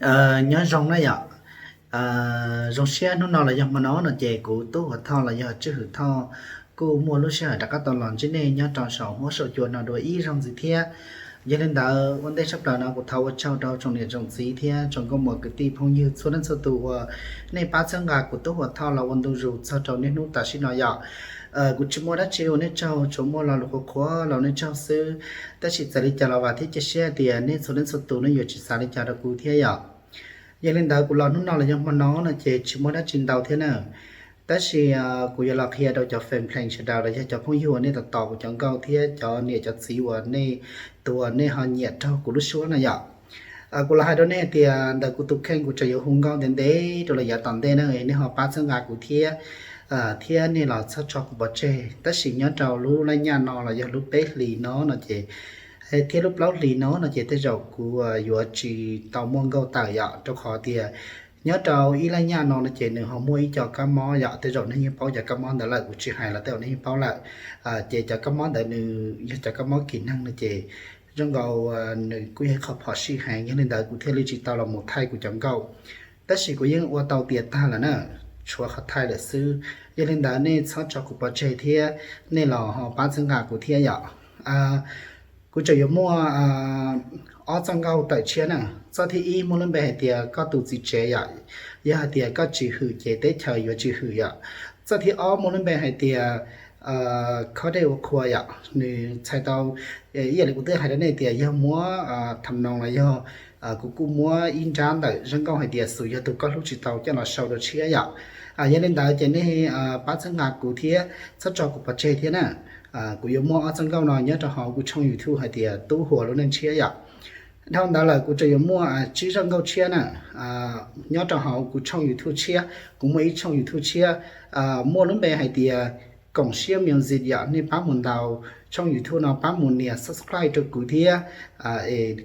Nyob zoo na yom. Zoo siab hnub no los yog hmo no no ces kuv Tub Huas Thoj los yog Tswj Hwm Thoj kuj muaj lub sij hawm rov qab tau los ntsib nej nyob rau saum huab saum cua no dua ib zaug ntxiv thiab. Yog li ntawd ua ntej tshaj plaws no kuv thov ua tsaug rau tsoom niam tsoom txiv thiab tsoom nkauj muam kwv tij phooj ywg txhua leej txhua tus uas nej pab txhawb nqa kuv Tub Huas Thoj los ua ntu zus txog rau niaj hnub tam sim no yom. Kuv tsis muaj dab tsi ua nej tsaug, tsuas muaj lo lus qhuav qhuav los nej tsaug xwb. Tab sis txawm li cas los vam thiab cia siab tias nej txhua leej txhua tus nej yuav tsis xav li cas rau kuv thiab yom. Yog li ntawd kuv los hnub no los yog hmo no no ces tsis muaj dab tsi ntau thiab na. Tab sis kuv yuav los qhia rau cov fan page sawv daws los yog cov phooj ywg uas nej tos tos kuv cov nkauj thiab cov niam cov txiv uas nej, tus uas nej ho nyiam raug kuv lub suab na yom. Kuv los hais rau nej hais tias ntawm kuv tus kheej kuv tseem yuav hu nkauj ntev ntev rau lawm yav tom ntej na, nej ho pab txhawb nqa kuv thiab, thiab nej los txhob tso kuv pov tseg. Tab sis nyob rau lub laj nyaj no los yog lub peb hlis no no ces, thiab lub plaub hlis no no ces tej zaum kuv yuav tsis tau muaj nkauj tawm yom, rau qhov tias nyob rau ib laj nyaj no no ces nws ho muaj ib co kab mob yom. Tej zaum nej yeej paub cov kab mob ntawd lawm, kuv tsis hais los tej zaum nej yeej paub lawm. Ces cov kab mob ntawd nws yog cov kab mob kis neeg no ces zoo nkaus nws kuj yog qhov phom sij heev, yog li ntawd kuv thiaj li tsis tau los mus thaij kuv cov nkauj. Tab sis kuv yeej ua tau tiav tag lawm na, tshuav qhov thaij lawm xwb. Yog li ntawd nej txhob tso kuv pov tseg thiab nej los ho pab txhawb nqa kuv thiab yom. Kuv tseem yuav muaj ob txoj nkauj tawm tshiab na. Txoj thib ib muaj lub npe hais tias koj tus txiv tsev yom, yog hais tias koj tsis hwm ces teb chaws yuav tsis hwm yom. Txoj thib ob muaj lub npe hais tias khob dej ua qhua yom, nws txhais tau ib yam li kuv twb hais rau nej tias yog muab tham noos los yog kuv kuj muab ib nrab ntawm zaj nkauj hais tias xus yog tus koj hlub tsis tau coj los sau rau tshiab yom. Yog li ntawd ces nej pab txhawb nqa kuv thiab txhob tso kuv pov tseg thiab na. Kuv yuav muaj ob txoj nkauj no nyob rau hauv kuv tshooj YouTube hais tias Tub Huas lub neej tshiab yom. Dhau ntawd lawm kuv tseem yuav muaj tsib zaj nkauj tshiab na, nyob rau hauv kuv tshooj YouTube tshiab. Kuv muaj ib tshooj YouTube tshiab muaj lub npe hais tias Koom Siab Music yom, nej pab mus ntaus tshooj YouTube no pab mus nias subscribe rau kuv thiab.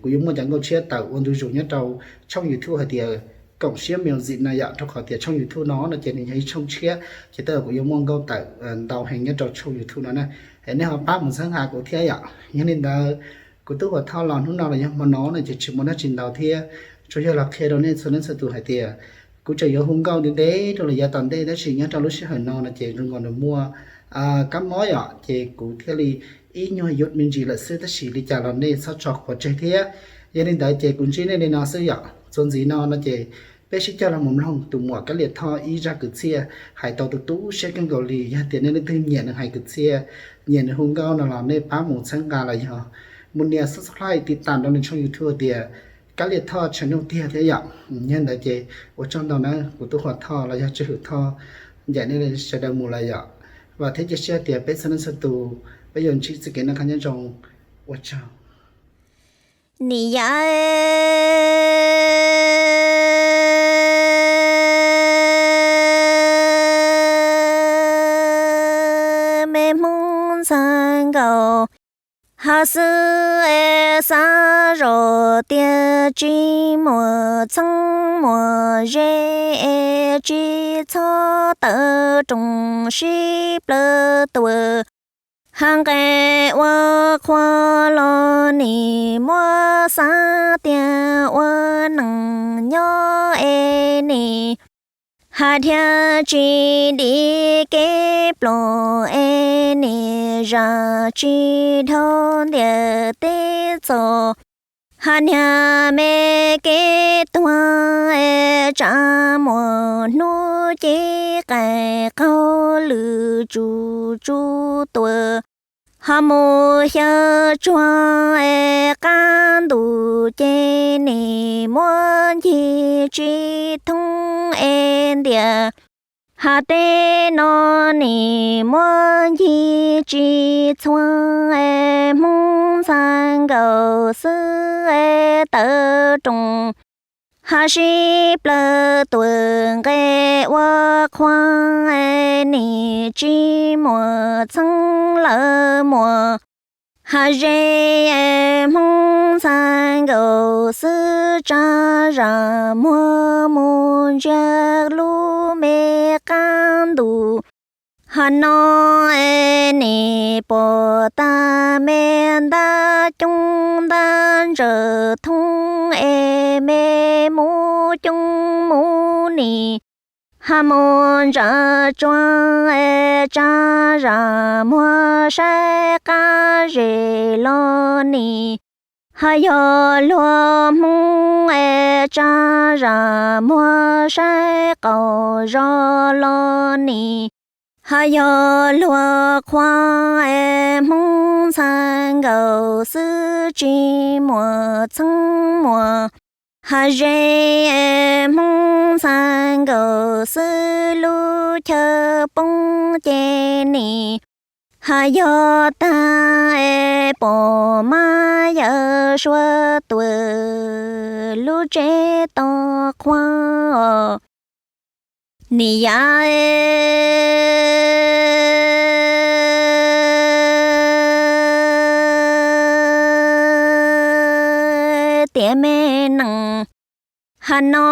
Kuv yuav muaj cov nkauj tshiab tawm ua ntu zus nyob rau tshooj YouTube hais tias Koom Siab Music no yom, rau qhov tias tshooj YouTube no no ces nws yog ib tshooj tshiab, ces tej zaum kuv yuav muaj nkauj tawm ntau heev nyob rau tshooj YouTube no na. Es nej ho pab mus txhawb nqa kuv thiab yom. Yog li ntawd kuv Tub Huas Thoj los hnub no los yog hmo no no ces tsis muaj dab tsi ntau thiab, tsuas yog los qhia rau nej txhua leej txhua tus hais tias kuv tseem yuav hu nkauj ntev ntev rau lawm yav tom ntej, tab sis nyob rau lub sij hawm no no ces zoo nkaus nws muaj kab mob yom, ces kuv thiaj li ib nyuag yus me ntsis lawm xwb, tab sis li cas los nej txhob tso kuv pov tseg thiab. Yog li ntawd ces kuv ntsib nej li no xwb yom. Txuas ntxiv no no ces peb sib coj los mus mloog tus muam Kab Liam Thoj ib zaj kwv txhiaj hais tau tu tu siab kawg nkaus li. Yog tias nej leej twg nyiam nws hais kwv txhiaj, nyiam nws hu nkauj no los nej pab mus txhawb nqa los yog mus nias subscribe tiv tam rau nws tshooj YouTube tias Kab Liam Thoj channel tiag thiab yom. Yog ntawd ces ua tsaug ntau na, kuv Tub Huas Thoj los yog Tswj Hwm Thoj ncaim nej sawv daws mus lawm yom. Vam thiab cia siab tias peb txhua leej txhua tus peb yuav ntsib txoj kev noj qab nyob zoo. Ua tsaug. Nim yam me Hmoob ntxhais nkaus ho xwb es xav zos tias tsis muaj txheeb muaj ze es tsis txhob tawm rooj sib plawv tuaj. Hab nqe ua qhua los nim muab xav tias ua neej nyob es nim hab dhia tsis dim kev plob es nim zam tsis dhau ntiaj teb txoj. Hab niag me kev tuag es tsam muaj hnub ces qaij qaug lwm tsuj tsuj tuaj. Ho mus xyaw tsuag es qab ntuj ces nim muab ncig tsis thoob es ntiaj. Hab teb no nim muab ncig tsis txhua es Hmoob ntxhais nkaus xwb es tawm rooj. Hab sib plawv tuaj nqe ua qhua es nim tsis muaj txheeb lawm muaj hab ze es Hmoob ntxhais nkaus xwb tsa zam muag mus ntsia lub me qab ntuj. Hab no es nim pom tag me ntab coob ntab ntsaws thoob es me mus coob mus nim, ha mus ntsaws tsuag es tsa zam muag saib qab zem los nim, ha yog luag Hmoob es tsa zam muag saib qaum zos los nim, ha yog luag qhua es Hmoob ntxhais nkaus xwb tsis muaj txheeb muaj ha ze, Hmoob ntxhais nkaus xwb lub chaw poob ces nim, ha yog tag es pom mab yawm suav tuam lub tsev to qhua os. Nim yav tiam me nees, ha no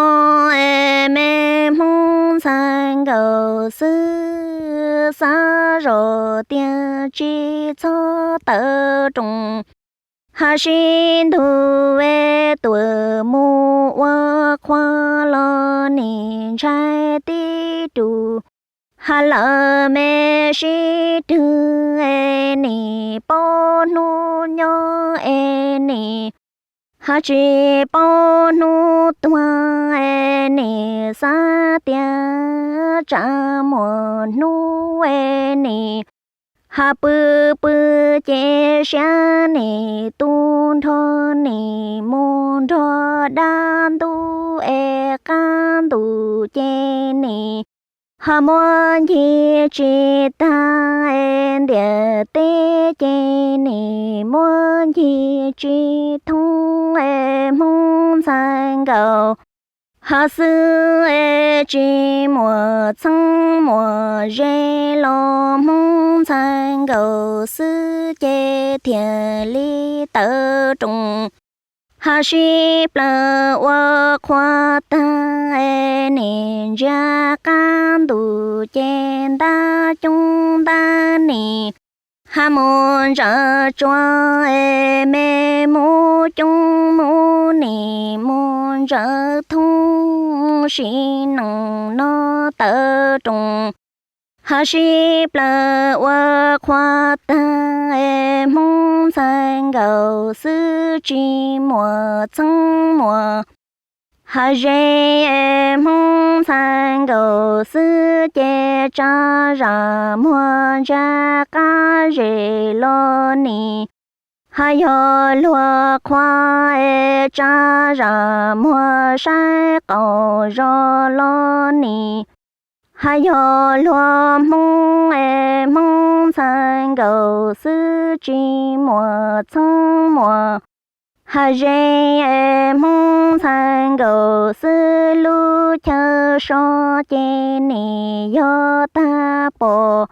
es me Hmoob ntxhais nkaus xwb xav zom tiag tsis txhob tawv roos, ha sib ntuj es tuam mus ua qhua los nim ntshai tib rus, ha lawv me sib rwg es nim paub hnub nyob es nim, ha tsis paub hnub tuag es nim xav tias tsam muaj hnub es nim, ha pw pw ces siab nim tu nrho nim mus nrog dab ntub es qab ntuj ces nim, ha muab ncig tsis tag es ntiaj teb ces nim muab ncig tsis thoob es Hmoob ntxhais nkaus ha xwb es tsis muaj txheeb muaj ze los Hmoob ntxhais nkaus xwb ces thiaj li tawv roos, ha sib plaws ua qhua tag es nim ntsia qab ntuj ces ntab coob ntab nim, ha mus ntsaws tsuag es me mus coob mus nim mus ntsaws thoob sim neej no tawv roos, ha sib plaws ua qhua tag es Hmoob ntxhais nkaus xwb tsis muaj txheeb muaj ha ze, Hmoob ntxhais nkaus xwb ces tsa zam muag ntsia qab zem los nim, ha yog luag qhua es tsa zam muag saib qaum zos los nim, ha yog luag Hmoob es Hmoob ntxhais nkaus xwb tsis muaj txheeb muaj ha ze, Hmoob ntxhais nkaus xwb lub chaw so ces nim yog tag pom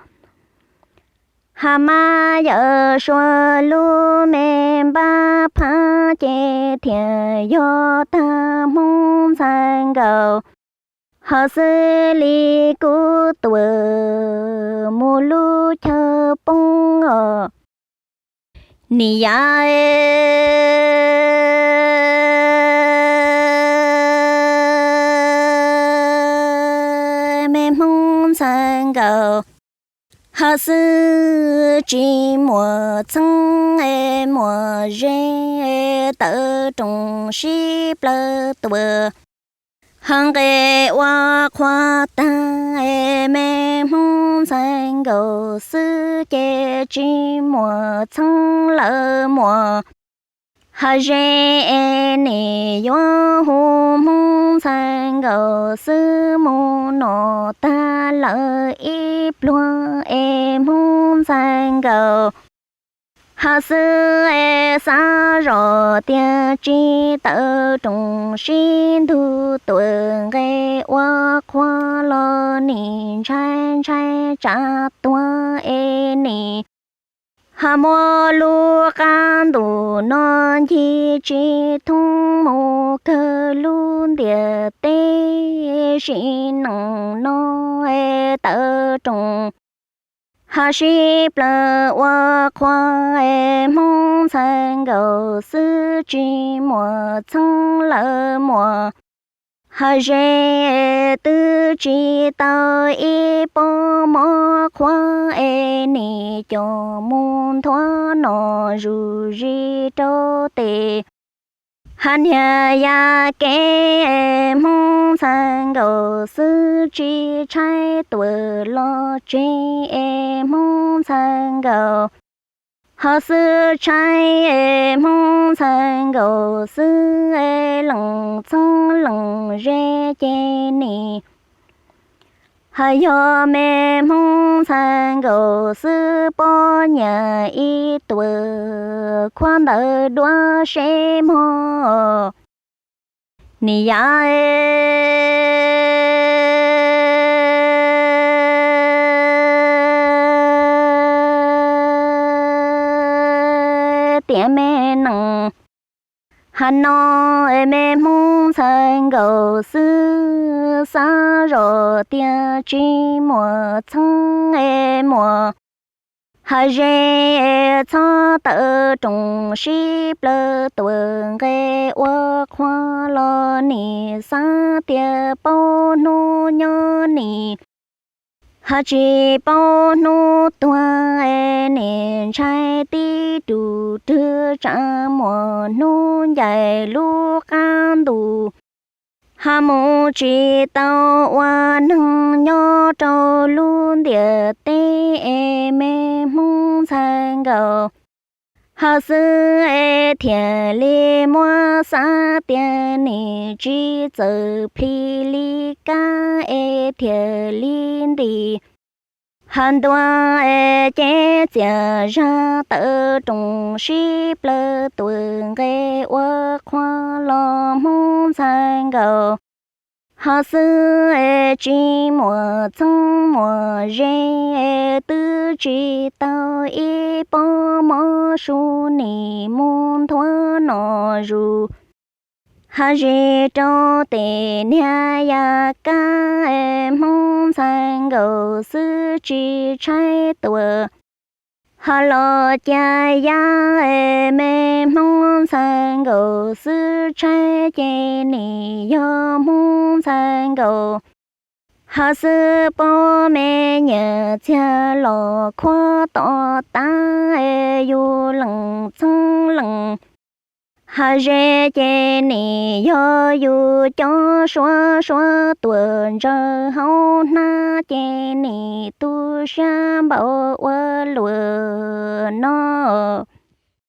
ha mab yawm suav lub me npab phab ces thiaj yog tag Hmoob ntxhais nkaus ha xwb li kuv tuam mus lub chaw poob os. Nim yav me Hmoob ntxhais nkaus ha xwb tsis muaj txheeb muaj ze, tawv roos sib plaws tuam ha nqes ua qhua tag, me Hmoob ntxhais nkaus xwb ces tsis muaj txheeb lawm muaj ha ze, es nim yuav hu Hmoob ntxhais nkaus xwb mus no tag lawm ib pluag es Hmoob ntxhais nkaus ha xwb es xav zom tiag tsis tawv roos sib ntug tuam nqes ua qhua los nim ntshai ntshai tsam tuag es nim ha muab lub qab ntuj no ncig tsis thoob mus kawg lub ntiaj teb sim neej no es tawv roos ha sib plaws ua qhua es Hmoob ntxhais nkaus xwb tsis muaj txheeb lawm muaj Hav ze twb tsis tau ib pob mov qhuav es nim coj mus nthuav nom zuj zus rau tes. Hav niag yaj kev Hmoob ntxhais nkaus xwb tsis tshaib tuam los tseg es Hmoob ntxhais nkaus. Ho xwb tshaib es Hmoob ntxhais nkaus xwb es lees txheeb lees ze ces nim. Ho yog me Hmoob ntxhais nkaus xwb poj niam ib tuam khuab ntawv dua seb mog. Nim yam tiam me nees, hab no me Hmoob ntxhais nkaus xwb xav zoj tias tsis muaj txheeb es muaj. Hav ze txhob tawm roos sib plawg tuam nqe ua qhua los nim xav tias paub hnub nyob nim. Hab tsis paub hnub tuag es nim ntshai tib rus rwg tsam muaj hnub ncaim lub qab ntuj. Hab mus tsis tau ua neeg nyob rau lub ntiaj teb es me Hmoob ntxhais nkaus. Ho xwb es thiaj li muab xav tias nim tsis txawj plhis li kab es thiaj li nti. Hab ntua es cev txiaj zag tawm roos sib plawg tuam nqe ua qhua los Hmoob ntxhais nkaus. Ho xwb es tsis muaj txheeb muaj ze es twb tsis tau ib pob mov su nim mus nthuav nom zuj. Hab zis rau tes niag yaj kab es Hmoob ntxhais nkaus xwb tsis tshaib tuam. Hab los cas yaj es me Hmoob ntxhais nkaus xwb tshaib ces nim yog Hmoob ntxhais nkaus. Hab xwb pob me nyuam txiag los khuab tom tab es yus lees txheeb lees. Hab ze ces nim yog yus cov suav suav tuam ntsaws hauv hnab ces nim tu siab npaum ua luam no.